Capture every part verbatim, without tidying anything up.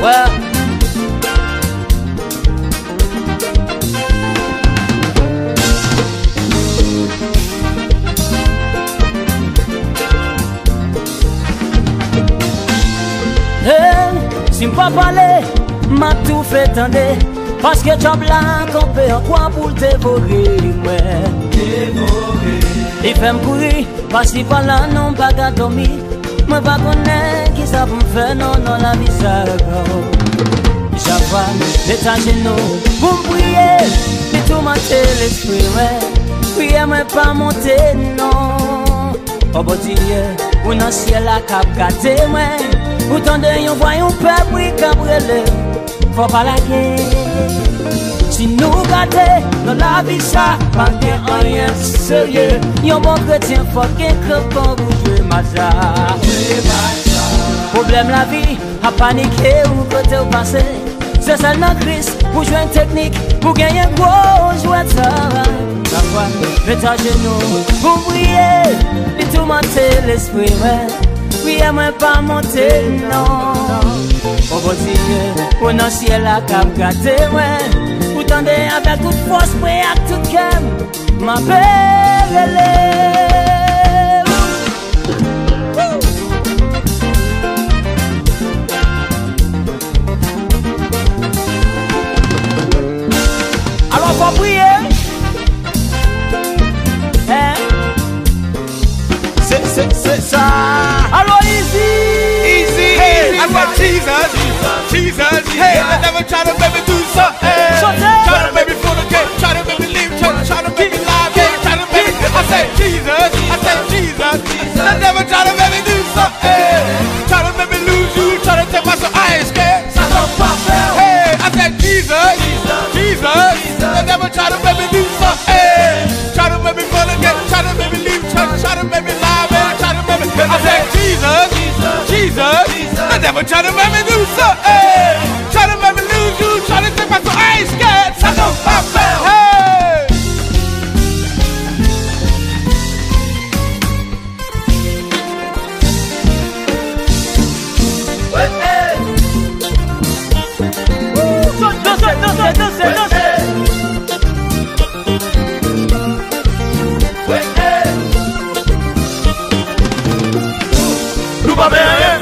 Hey, si m pa pale, m ap toufe tande. Paske dyab la kanpe an kwa pou l devore mwen. Li fè m kouri pasi pala, non, m pa ka dòmi. Mwen pa konnen kisa pou m fè, non, nan lavi sa. Chak fwa m met ajenou pou m priye, li toumante lespri mwen. Priyè mwen pa monte, non. O Bondye, ou nan syèl la k ap gade mwen. Ou tande yon vwa yon pèp, wi, k ap rele. Fò pa lage. Si nou gade nan lavi sa, pa gen anyen serye. Yon bon kretyen fòk gen kran pou jwe match la. Pwoblèm lavi, ap panike ou kote w pase. Se sèl nan Kris pou jwenn teknik, pou genyen gwo jwèt sa. Chak fwa m met ajenou pou m priye, li toumante lespri mwen. Priyè mwen pa monte, non. O Bondye, ou nan syèl la k ap gade mwen. Ou tande avèk tout fòs mwen ak tout kè m. M ape rele. Alò, fò priye. Hein? Se, se, se sa. Alò, easy. Easy. Hey, I said Jesus, Jesus, Jesus. Hey, the devil try to make me do something. Sote. Try to make me fornicate, try to make me leave church, try to make me lie, yeah, try to make me. I said Jesus, I said Jesus. The devil try to make me do something. Try to make me lose you, try to take my soul. I ain't scared. Hey, I said Jesus, Jesus. The devil try to make me do something. Try to make me fornicate, try to make me leave church, try to make me lie, man, try to make me. I said Jesus, Jesus. The devil try to make me do something. Try to make me lose you, try to take my soul. I ain't scared. Hey. Danse, danse, danse, danse. Nou pa pè anyen.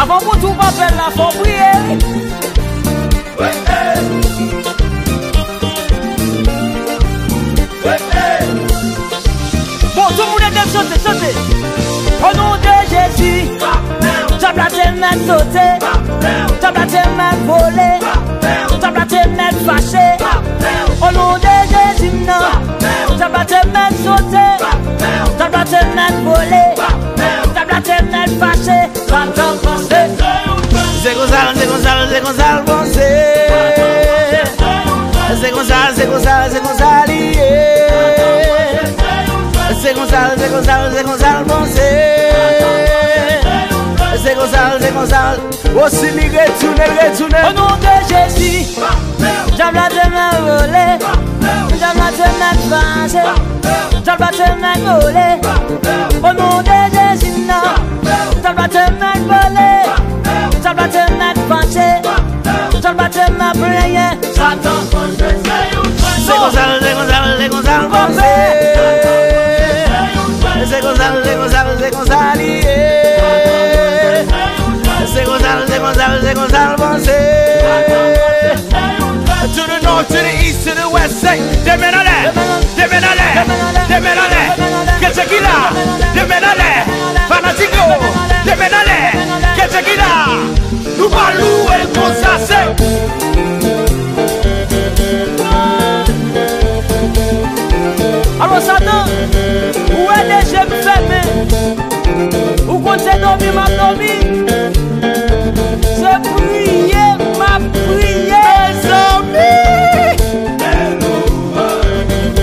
Avan pou tou papèl la, fò priye. Bon, tout moun ede m chante, chante. O non de Jezi, dyab la te mèt sote, dyab la te mèt vole, dyab la te mèt fache. O non de Jezi, m nan, dyab la te mèt sote, dyab la te mèt vole, dyab la te mèt fache. Satan panse se yon jwèt. Se konsa l, se konsa l, se konsa l panse. Se konsa l, se konsa l, se konsa li ye. Se konsa l, se konsa l, se konsa l panse. Se konsa l, se konsa l. O, si li retounen, l retounen. O non de Jezi. Dyab la te mèt vole, dyab la te mèt fache, dyab la te mèt vole. O non de Jezi, m nan, dyab la te mèt vole, dyab la te mèt fache, dyab la te mèt plenyen. Satan panse se yon jwèt. Se konsa l, se konsa l, se konsa l panse. Se konsa l, se konsa l, se konsa li ye. Se konsa l, se konsa l, se konsa l panse. To the north, to the east, to the west, say, demen anlè, demen anlè, demen anlè. Ke Dye ki la, demen anlè. Fanatik yo, demen anlè. Ke Dye ki la. Nou pa louwe konsa se. Alò, Satan, ou wè de je m fèmen. Ou konn se dòmi m ap dòmi. Se priye m ap priye. Mezanmi!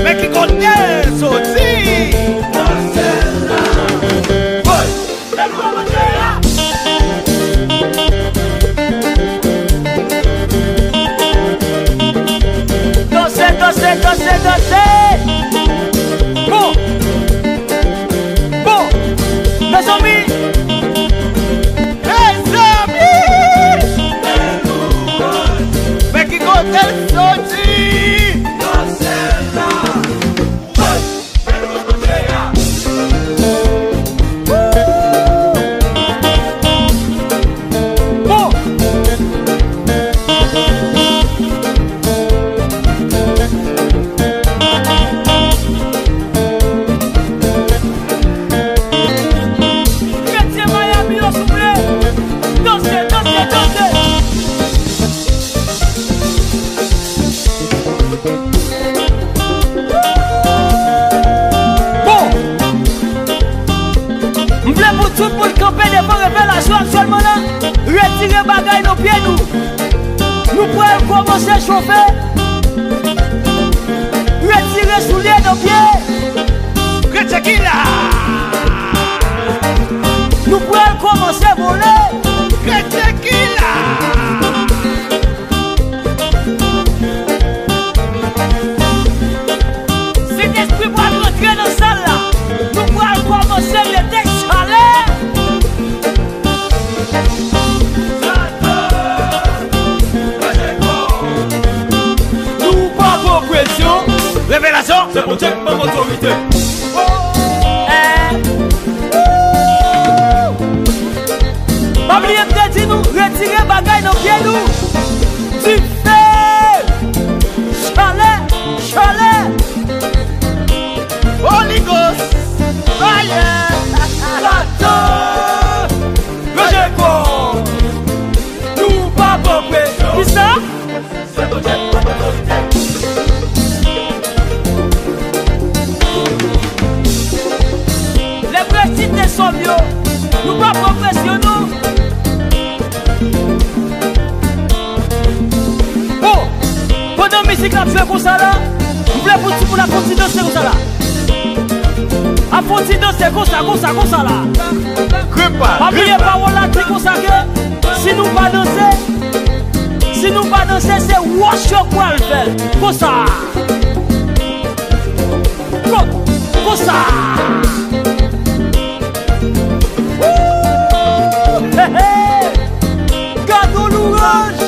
Men ki kote soti? Woy! Danse, danse, danse, danse. Bon. Bon. Mezanmi, Tout moun kanpe devan revelasyon aktyèlman la. Retire bagay nan pye nou. Nou pral kòmanse chofe. Retire soulye nan pye. Rete ki la. Nou pral kòmanse vole. Rete ki la. Sentespri pral rantre nan sal la. Nou pral kòmanse mete chalè. Nou pa pran presyon. Revelasyon, se Bondye k ban m otorite. Eh. Pa bliye m te di nou, retire bagay nan pye nou. Dife! Chalè! Chalè! Holy Ghost! Fire! Satan! Rejekò! Nou pa pran presyon. Kisa? Lè m resite sòm yo, nou pa pran presyon non. Bon, pandan mizik la ap jwe konsa la, m vle pou timoun ap fè yon ti danse konsa la. Ap fè yon ti danse konsa, konsa, konsa la. Gripa, pa bliye gripa. Pawòl la di konsa ke si nou pa danse, si nou pa danse, se wòch yo k pral fè l. Konsa. Ko-, konsa. Woo! Hey, hey! Gade yon louranj!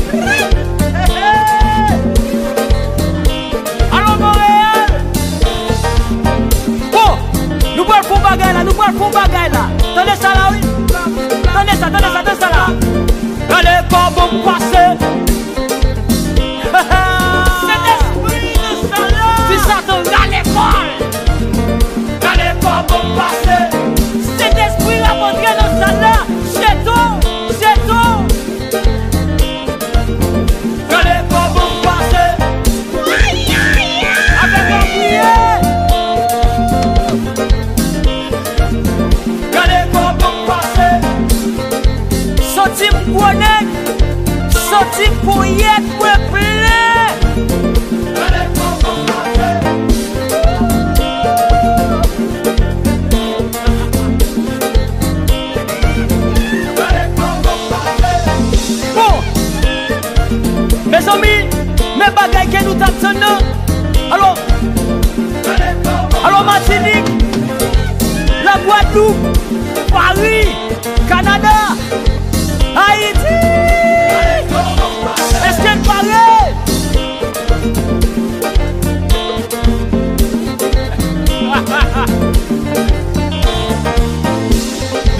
Hey, hey! Alò, Monreyal! Bon, nou pral fè yon bagay la, nou pral fè yon bagay la. Tande sa la, wi. Tande sa, tande sa, tande sa la. Gade kòman m pase. Sentespri nan sal la. Di Satan, rale kò l. Gade kòman m pase. Sentespri ap antre nan sal la. Jeton, jeton. Gade kòman m pase. Avèk lapriyè. Gade kòman m pase. Santi m gwo nèg. Santi ponyèt mwen plen. Gade kòman m pase. Bon, mezanmi, men bagay ke nou t ap tann nan. Alò, alò, Matinik, Lagwadloup, Pari, Kanada, Ayiti, èske n pare?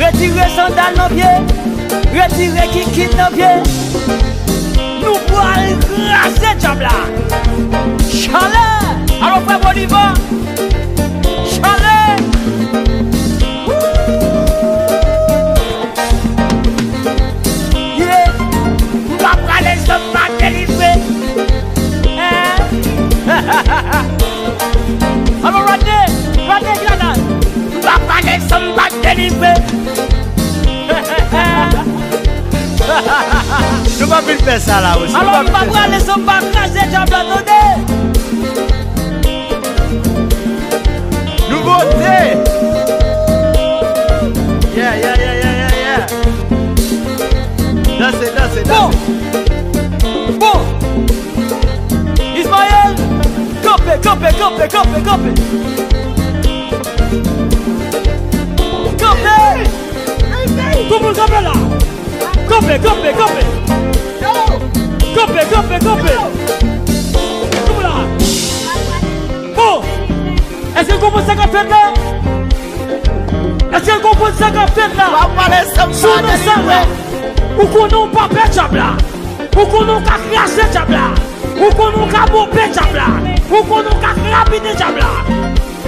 Retire sandal nan pye, retire kikit nan pye. Nou pral kraze dyab la. Chalè! Alò, frè Bolivar, chalè! Woo! Yeah. M pa prale san m pa delivre. Eh. Alò, Rodney, Rodney ki la la. M pa prale san m pa delivre. Nou pa vin fè sa la, wi. Alò, nou pa prale san m pa kraze dyab la, tande. Nouvote! Yeah, yeah, yeah, yeah, yeah, yeah. Danse, danse, danse. Bon. Bon. Ismaël, kanpe, kanpe, kanpe, kanpe, kanpe. Kanpe. Tout moun kanpe la. Kanpe, kanpe, kanpe. Kanpe, kanpe, kanpe. Kanpe la. Bon. Èske w konprann sa k ap fèt la? Èske w konprann sa k ap fèt la? Si w nan sal la, ou konnen w pa pè dyab la. Ou konnen w ka kraze dyab la. Ou konnen w ka bope dyab la. Ou konnen w ka krabinen dyab la.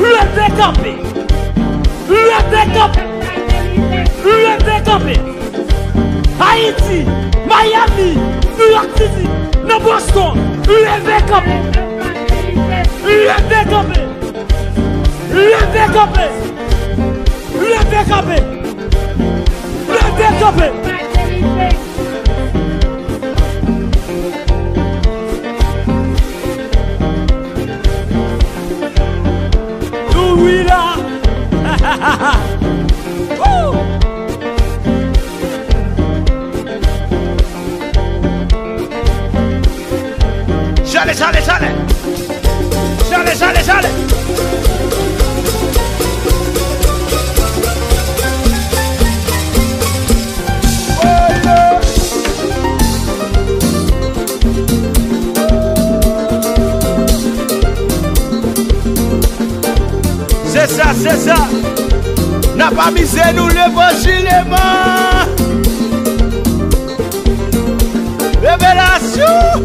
Leve kanpe. Leve kanpe. Leve kanpe. Ayiti, Miami, New York City, nan Boston, leve kanpe. Leve kanpe. Kanpe! Leve kanpe! Leve kanpe! Nou wi la! Woo! Chale, chale, chale! Chale, chale, chale! Se sa, se sa. N ap amize nou levanjil eman. Revelasyon.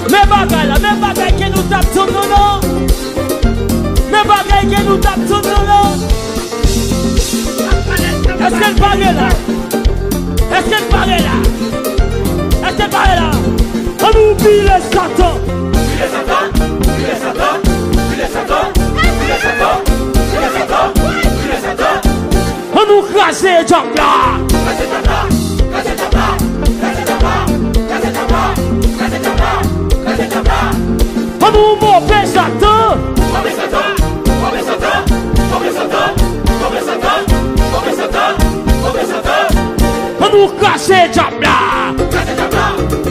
Men bagay la, men bagay ke nou t ap tann nan, non. Men bagay ke nou t ap tann nan, non. Èske l pare la? Èske l pare la? Èske l pare la? Ann nou pile Satan! Pile Satan! Pile Satan! Pile Satan! Pile Satan! Pile Satan! Pile Satan! Ann nou kraze dyab la! Kraze dyab la! Kraze dyab la! Kraze dyab la! Kraze dyab la! Kraze dyab la! Kraze dyab la! Ann nou move Satan! Move Satan! Move Satan! Move Satan! Move Satan! Move Satan! Move Satan! Ann nou kraze dyab la! Kraze dyab la!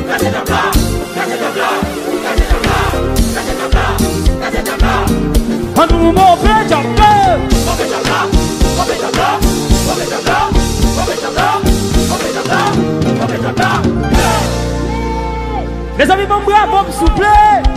Kraze dyab la! Kraze dyab la! Kraze dyab la! Kraze dyab la! Kraze dyab la! Ann nou move dyab la! Move dyab la! Move dyab la! Move dyab la! Move dyab la! Move dyab la! Move dyab la! Mezanmi, ban m bravo m souple!